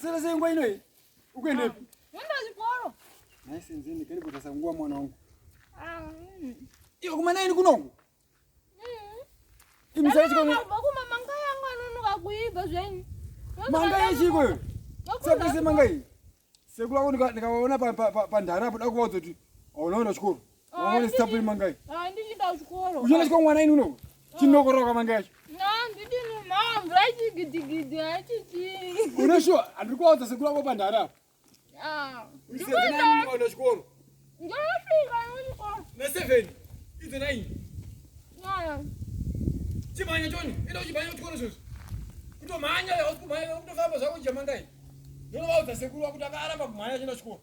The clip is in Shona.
Waswera sei nguva inoyi? Ukuendepi? Nenda chikoro. Nhai Senzeni, kari kutasa nguva mwana wangu. Ah. Iwe kumana ini kunoku? Imisai chikoro. Ndabva kuma manga yangu anonoka kuibva zvenyu. Manga yechiko iyo? Sapese manga iyi. Sekuru wako ndikaona pandhara apo da kuvaudza kuti unoenda chikoro. Waona sitapuri manga iyi. Ah, ndichienda chikoro. Uchienda chikoro mwana ini unoku? Chinokoroka manga yacho. Na, ndidini ma, mvura ichigidigidi achichi. Une sure handiri kuvaudza sekuru wako pandhara apo. Ah. Ndikuenda chikoro. Ndinofika kuchikoro. Ne 7. Idzo 9. Naya. Chimhanya choni, enda uchimhanya kuchikoro izvozvo. Kutomhanya, hausi kumhanya, kutofamba zvako uchija manga iyi. Ndinovaudza sekuru wako kuti akaramba kumhanya achienda kuchikoro.